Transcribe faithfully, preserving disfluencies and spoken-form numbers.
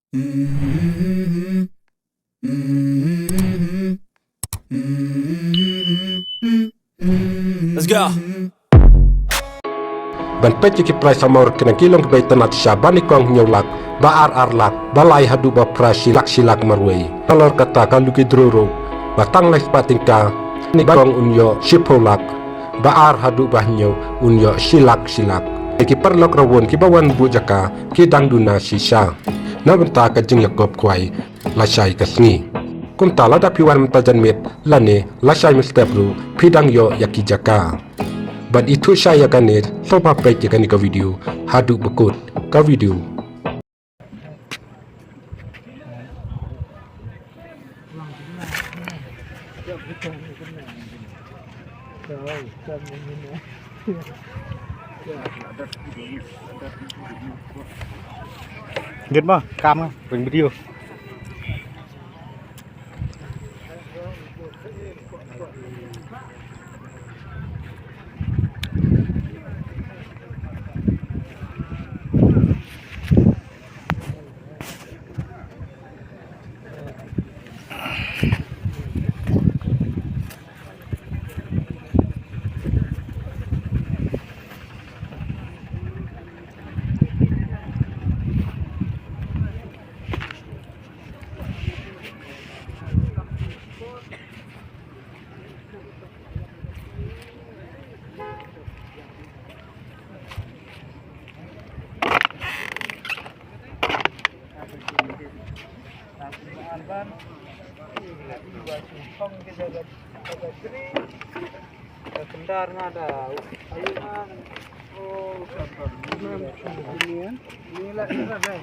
Let's go. Ban peit ïa ki prize hamar kine ki long kiba itynnat shisha, ba nyngkong hynñiew lak, ba ar ar lak, ba lai haduh ba phra shi lak shi lak marwei. Nalor kata ka lucky draw ruh ba tang lai spah tyngka. Nyngkong un ïoh shiphew lak, ba ar haduh ba hynñiew un ïoh shi lak shi lak. Ki paralok Rawon kiba wan buh jaka ki dang duna shisha na bynta ka jingïakob khwai lashai ka sngi. Kumta lada phi wan mynta janmiet lane lashai mynstep ruh phi dang ïoh ïa ki jaka. Ban ithuh shai ïa kane, sngewbha peit ïa kane ka video haduh ba kut ka video. Git ma, kam nga, ring video. Kendar nga da. Ayo nga. Oh, sabar. Ini, ini lah, ini lah, eh.